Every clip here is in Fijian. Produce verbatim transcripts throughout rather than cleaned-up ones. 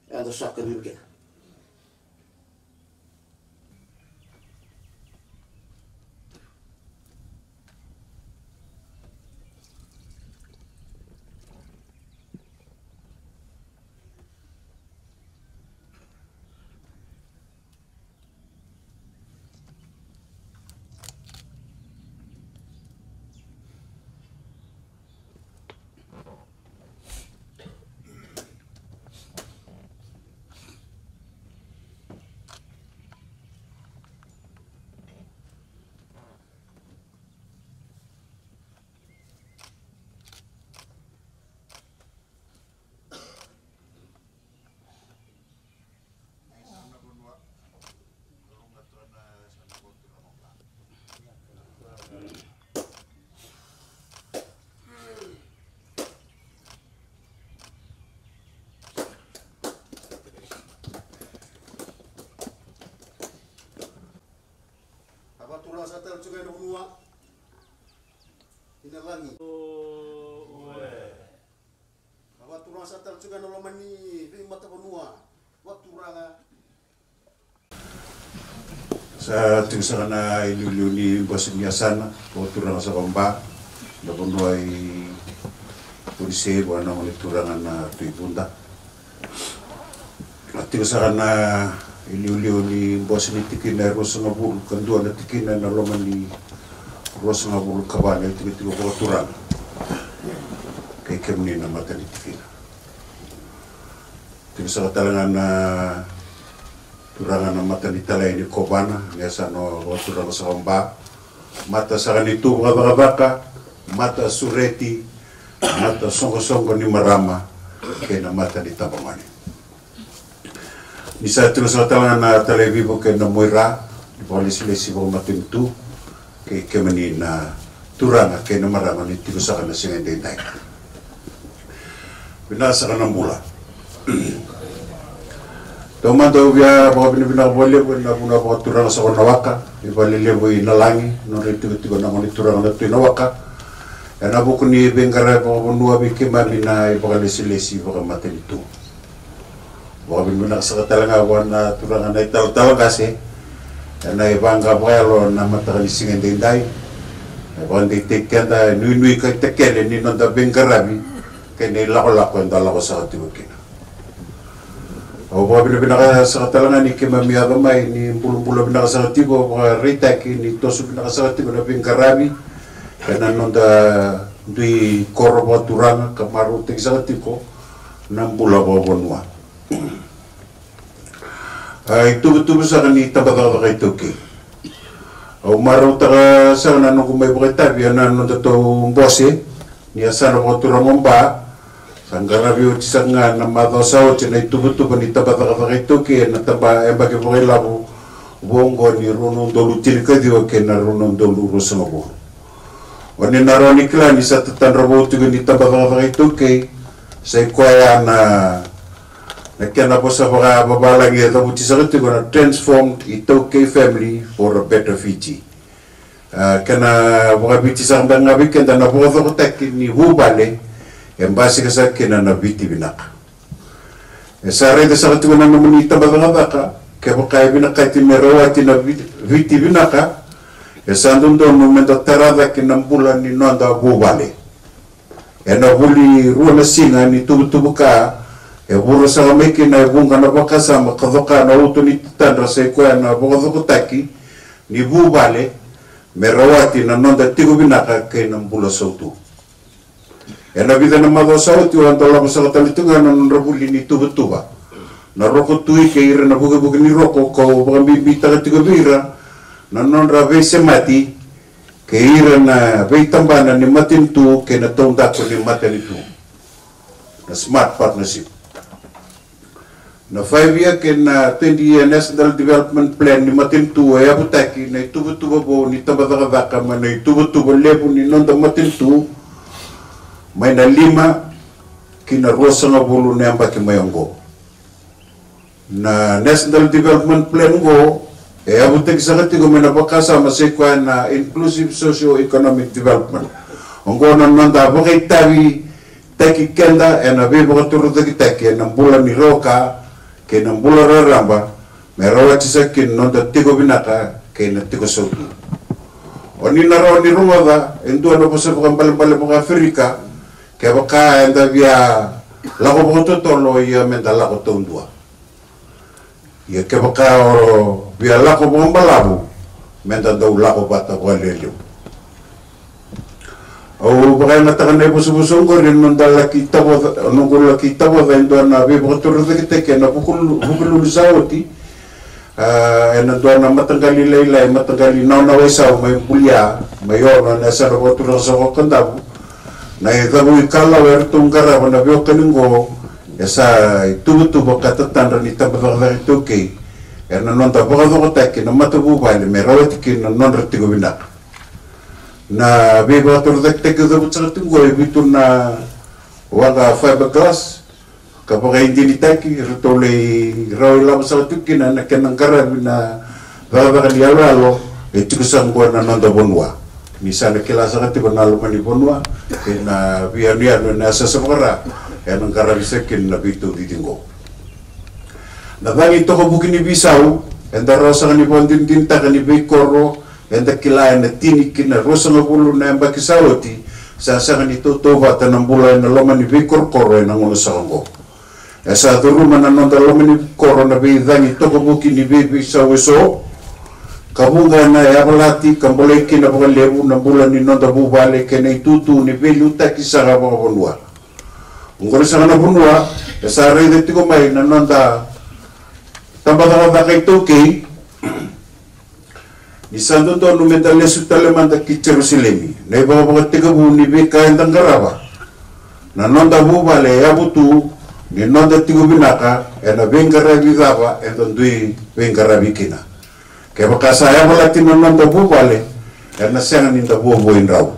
Eda sa kacivi kina. A vakaturaga saka tale tiko ga ena vanua, ena lagi. A vakaturaga saka tale tiko ga ena loma ni veimatavanua, vakaturaga. Sa tiko saka na iliuliu ni bose ni yasana, vakaturaga saka o Ba, na vanua i Vunisei, vua na gone turaga na Tui Vuda. A tiko saka na iliuliu ni bose ni tikina e ruasagavulu ka dua na tikina ena loma ni ruasagavulu ka va na itikotiko vakaturaga kei kemuni na mata ni tikina. Tiko saka tale ga na turaga na mata ni talai ni kovana, ni yasana o vakaturaga saka o Ba. Mata saka ni tu vakacakacaka, mata sureti, mata soqosoqo ni marama, kei na mata ni tabagone. Ni sa tiko saka tale ga na talai veivuke na Moira, ni vakalesilesi vakamatanitu, kei kemuni na turaga kei na marama ni tiko saka na siga edaidai. Vinaka saka na bula. Taumada au via vakavinavinaka vakalevu ena vuna vakaturaga saka o Nawaka, i valelevu i Nalagi, nodra itikotiko na gone turaga na Tui Nawaka, ena vuku ni veiqaravi vakavanua vei keimami na ivakalesilesi vakamatanitu. Vakavinavinaka saka tale ga vua na turaga na italatala qase ena ivaqa vakayalo na mataka ni siga edaidai. E vakadeitaki keda, e nuinui ka itakele ni noda veiqaravi kei na ilakolako eda lako saka tiko kina. Au vakavinavinaka saka tale ga ni keimami yaco mai ni bulabula vinaka saka tiko, vakaraitaki ni toso vinaka saka tiko na veiqaravi ena noda dui koro vakaturaga ka marautaki saka tiko na bula vakavanua. A ituvatuva saka ni tabacakacaka iTaukei. Au marautaka saka na noqu mai vakaitavi ena nodatou bose ni yasana vakaturaga o Ba. Sa qaravi oti saka ga na macawa sa oti na ituvatuva ni tabacakacaka iTaukei ena taba yabaki vakailavo vou oqo ni rua na udolu tinikaciwa kei na rua na udolu ruasagavulu. O ni na rawa ni kila ni sa tatadra vou tiko ni tabacakacaka iTaukei, sa i koya na, na kena vosa vakavavalagi e cavuti saka tiko na Transformed iTaukei Family for a Better Fiji. A, kena vakaviti saka beka ga vei keda na vakacokotaki ni vuvale e basika saka kina na Viti vinaka. E sa raica saka tiko na nomuni tabacakacaka, kevaka e vinakati me rawati na Viti, Viti vinaka, e sa dodonu meda tara cake na bula ni noda vuvale. Ena vuli rua na siga ni tuvatuva ka e vura saka mai kina e vuqa na vakasama ka coka na uto ni tatadra, sa i koya na vakacokotaki ni vuvale me rawati na noda tiko vinaka kei na bula sautu. Ena vica na macawa sa oti au a dolava saka tale tiko ga na nodra vuli ni tuvatuva na Roko Tui kei ira na vukevuke ni roko, kau vakabibitaka tiko vei ira na nodra veisemati kei ira na veitabana ni matanitu kei na taudaku ni matanitu, na smart partnership. Na five year kei na twenty year National Development Plan ni matanitu e yavutaki na ituvatuva vou ni tabacakacaka mai na ituvatuva levu ni noda matanitu, mai na lima ki na ruasagavulu na yabaki mai oqo. Na National Development Plan oqo e yavutaki saka tiko mai na vakasama se koya na inclusive socio-economic development. Oqo na noda vakaitavi taki keda ena veivakatorocaketaki ena bula ni rawa ka kei na bula raraba, me rawati saka kina na noda tiko vinaka kei na tiko sautu. O ni na rawa ni rogoca e dua na vosa vakabalebale vakaAferika, kevaka eda via lako vakatotolo, ia meda lako taudua. Ia kevaka o via lako vakabalavu, meda dau lako vata vakalevu. Au vakayagataka na ivosavosa oqori ena noda laki tavoca, noqu laki tavoca e dua na veivakatorocaketaki ena Vukelulu, Vukelulu sa oti, a, ena dua na mataqali lailai, mataqali naonawa isau mai Bulia, mai Ono, ena yasana vakaturaga sa ko Kadavu. Na icavu ikalawa eratou qarava na veiwekani oqo, e sa ituvatuva ka tatadra ni tabacakacaka iTaukei ena noda vakacokotaki na matavuvale me rawati kina na nodra tiko vinaka. Na veivakatorocaketaki cavuti saka tiko oqo e vitu na waqa fiberglass, ka vakaidinitaki, ratou lai rawa ilavo saka tiko kina na kena qaravi na cakacaka ni yaloyalo e tiko saka oqo ena noda vanua. Ni sa na kila saka tiko na loma ni vanua kei na veiyanuyanu ena yasayasa vakara ena qaravi saka kina na veitaucici oqo. Na cagi tokavuki ni veisau, eda rawa saka ni vakadinadinataka ni veikoro eda kila ena tini ki na ruasagavulu na yabaki sa oti, sa sega ni tautauvata na bula ena loma ni veikorokoro ena gauna saka oqo. E sa curuma na noda loma ni koro na veicagi tokavuki ni veiveisau eso, ka vuqa ena yavalati ka bolei kina vakalevu na bula ni noda vuvale kei na itutu ni veiliutaki saka vakavanua. Oqori saka na vanua e sa raica tiko mai na noda tabacakacaka iTaukei, ni sa dodonu meda lesu tale mada ki Jerusalemi. Na ivakavakatekivu ni veika eda qarava, na noda vuvale e yavu tu ni noda tiko vinaka ena veiqaravi cava eda dui veiqaravi kina. Kevaka sa yavalati na noda vuvale, ena sega ni da vuavuai drau.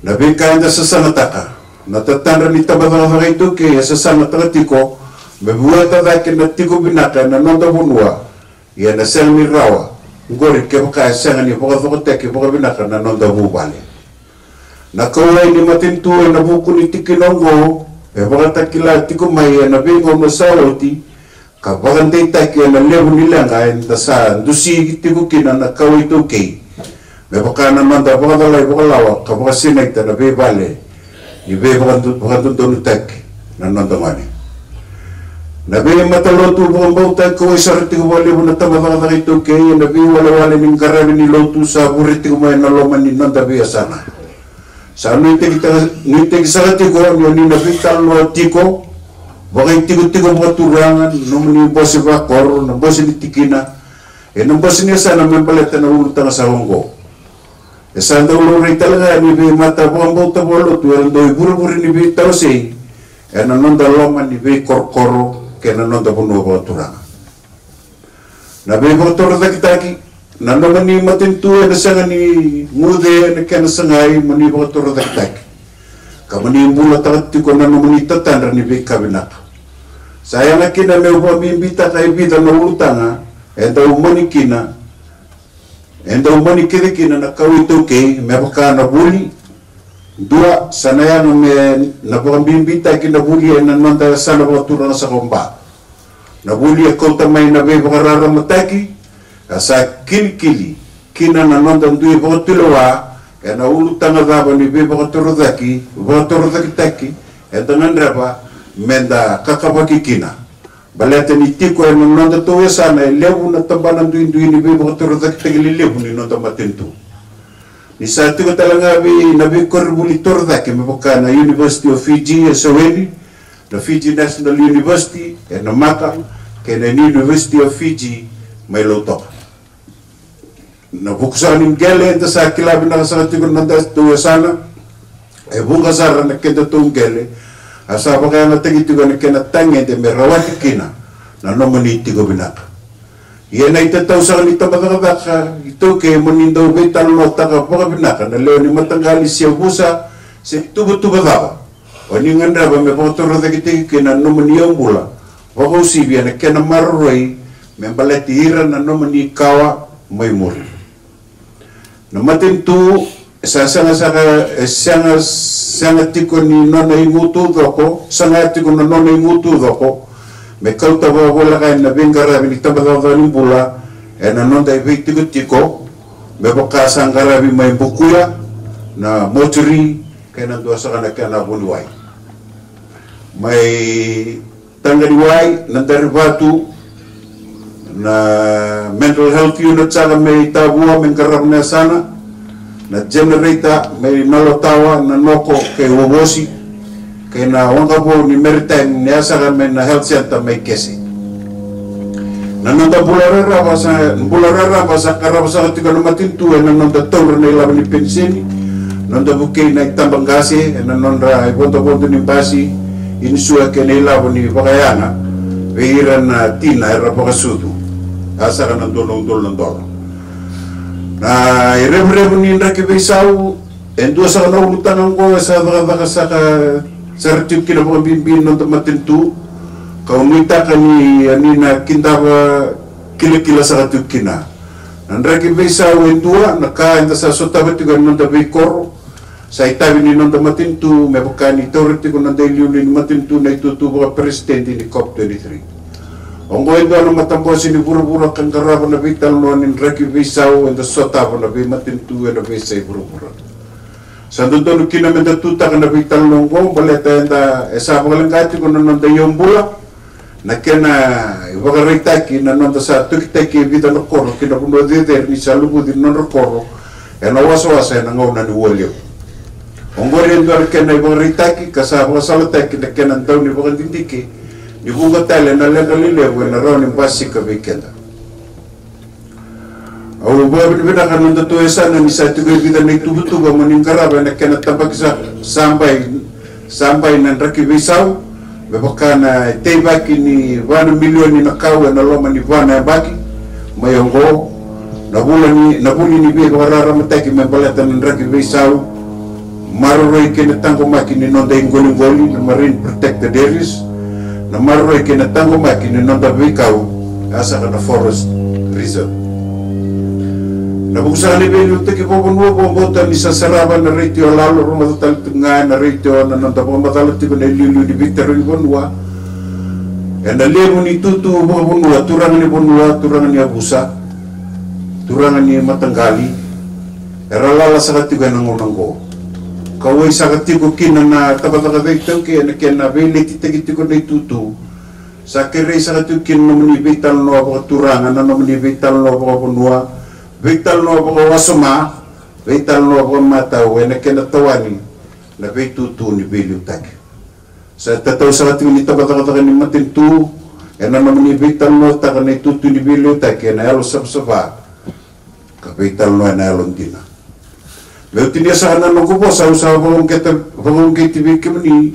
Na veika eda sasagataka, na tatadra ni tabacakacaka iTaukei e sasagataka tiko me vueta cake na tiko vinaka ena noda vanua, ia ena sega ni rawa oqori kevaka e sega ni vakacokotaki vakavinaka na noda vuvale. Na kauwai ni matanitu ena vuku ni tikina oqo e vakatakila tiko mai ena veigauna sa oti, ka vakadeitaki ena levu ni leqa eda sa dusi tiko kina na kawa iTaukei, me vaka na noda vakacalai vakalawa ka vakasinaita na veivale ni veivakadodonutaki na noda gone. Na veimatalotu vakabauta e kauwai sara tiko vakalevu na tabacakacaka iTaukei ena veiwalewale ni qaravi ni lotu sa vure tiko mai ena loma ni noda veiyasana. Sa nuitaki, nuitaki saka tiko ni o ni na veitalanoa tiko vakaitikotiko vakaturaga, nomuni bose vakoro, na bose ni tikina, ena bose ni yasana me baleta na ulutaga sa oqo. E sa dau laurai tale ga ni veimata vakabauta vakalotu era dau ivurevure ni veitawasei ena noda loma ni veikorokoro kei na noda vanua vakaturaga. Na veivakatorocaketaki, na nomuni matanitu ena sega ni guce ena kena sagai mo ni vakatorocaketaki, ka mo ni bulataka tiko na nomuni tatadra ni veika vinaka. Sa yaga kina meu vakabibitaka e vica na ulutaga e dau mani kina, e dau mani kece kina na kawa iTaukei, me vaka na vuli. Dua, sa na yaga me na vakabibitaki na vuli ena noda yasana vakaturaga saka o Ba. Na vuli e kauta mai na veivakararamataki, a sa kilikili kina na noda dui vakatulewa ena ulutaga cava ni veivakatorocaki, vakatorocaketaki eda gadreva meda kakavaki kina. Baleta ni tiko ena noda tou yasana e levu na tabana duidui ni veivakatorocaketaki lelevu ni noda matanitu. Ni sa tiko tale ga vei na veikoronivuli torocake me vaka na University of Fiji e Saweni, na Fiji National University e Namaka, kei na University of Fiji mai Lautoka. Na vuku saka ni qele eda sa kila vinaka saka tiko na noda tou yasana, e vuqa sara na kedatou qele, a sa vakayagataki tiko na kena tagede me rawati kina na nomuni tiko vinaka. Ia na itatau saka ni tabacakacaka iTaukei mo ni dau veitalanoataka vakavinaka na lewe ni mataqali se yavusa se tuvatuva cava. O ni gadreva me vakatorocaketaki kina na nomuni yaubula, vakauasivi ena kena maroroi me baleti ira na nomuni kawa mai muri. Na matanitu e sa sega saka, e sega, sega tiko ni nona igu taucoko, saga tiko na nona igu taucoko me kauta vakavoleka ena veiqaravi ni tabacakacaka ni bula ena noda veitikotiko, me vaka sa qaravi mai Bukuya, na mortuary, kei na dua saka na kena vuniwai. Mai Taqaniwai, Nadarivatu, na mental health unit saka mai Tavua me qarava na yasana, na generator mai Nalotawa, Nanoko kei Wavosi, kei na waqavou ni Maritime ni yasaka mai na health center mai Kese. Na noda bula raraba sa, bula raraba sa qarava saka tiko na matanitu ena noda taura na ilavo ni peniseni, noda vukei na itaba qase ena nodra ivodovodo ni basi, inisua kei na ilavo ni vakayaga vei ira na tina era vakasucu. A saka na dua na udolu na dola. Na irevurevu ni draki veisau, e dua saka na ulutaga oqo e sa cakacaka saka sara tiko kina vakabibi na noda matanitu, kau nuitaka ni a ni na kidava kilakila saka tiko kina. Na draki veisau e dua na ka eda sa sotava tiko ena noda veikoro, sa itavi ni noda matanitu me vaka ni taura tiko na noda iliuliu ni matanitu na itutu vakaperesitedi ni COP twenty-three. Oqo e dua na matabose ni vuravura ka qarava na veitalanoa ni draki veisau eda sotava na veimatanitu ena veiyasai vuravura. Sa dodonu kina meda tutaka na veitalanoa oqo baleta eda e sa vakaleqa tiko na noda iyaubula, na kena ivakaraitaki na noda sa tokitaki e vica na koro ki na vanua cecere ni sa luvuci na nodra koro ena wasawasa ena gauna ni ua levu. Oqori e dua na kena ivakaraitaki ka sa vakasalataki na kena dau ni vakadidike ni vuqa tale na leqa lelevu ena rawa ni basika vei keda. Au vakavinavinaka na nodatou yasana ni sa tiko e vica na ituvatuva mo ni qarava ena kena tabaki sa, sa bai, sa bai na draki veisau, me vaka na teivaki ni va na milioni na kau ena loma ni va na yabaki mai oqo, na vula ni, na vuli ni veivakararamataki me baleta na draki veisau, maroroi kei na taqomaki ni noda iqoliqoli na marine protected areas, na maroroi kei na taqomaki ni noda veikau, a saka na forest reserve. Na vuku saka ni veiliutaki vakavanua, vakabauta ni sa sarava na retio Lalo, rogoca tale tiko ga ena retio na noda vakamacala tiko na iliuliu ni veitarogi vanua ena levu ni itutu vakavanua, turaga ni vanua, turaga ni yavusa, turaga ni mataqali, era lala saka tiko ena gauna oqo. Kauwai saka tiko kina na tabacakacaka iTaukei ena kena veiletitaki tiko na itutu. Sa kerei saka tiko kina na nomuni veitalanoa vakaturaga, na nomuni veitalanoa vakavanua, veitalanoa vakawasoma, veitalanoa vakamatau ena kena tawani na veitutu ni veiliutaki. Sa tatau saka tiko ni tabacakacaka ni matanitu ena nomuni veitalanoataka na itutu ni veiliutaki ena yalo savasava ka veitalanoa ena yalodina. Meu tinia saka na noqu vosa, au sa vakauqeta, vakauqeti vei kemuni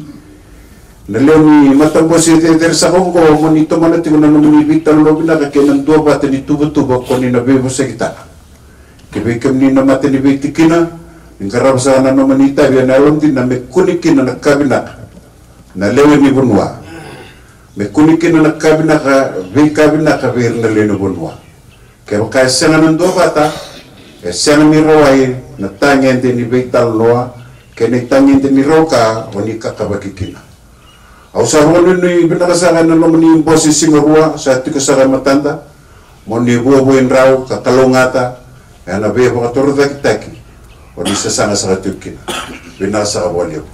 na lewe ni matabose cecere saka oqo mo ni tomana tiko na nomuni veitalanoa vinaka kei na duavata ni tuvatuva ko ni na veivosakitaka. Kivei kemuni na mata ni veitikina, ni qarava saka na nomuni itavi ena yalodina me kune kina na ka vinaka na lewe ni vanua, me kune kina na ka vinaka, veika vinaka vei ira na lewe ni vanua. Kevaka e sega na duavata, e sega ni rawai na tagede ni veitalanoa kei na itagede ni rauka o ni kakavaki kina. Au sa vakanuinui vinaka saka ena nomuni bose siga rua sa tiko saka e matada, mo ni vuavuai drau ka kalougata ena veivakatorocaketaki o ni sasaga saka tiko kina. Vinaka saka vakalevu.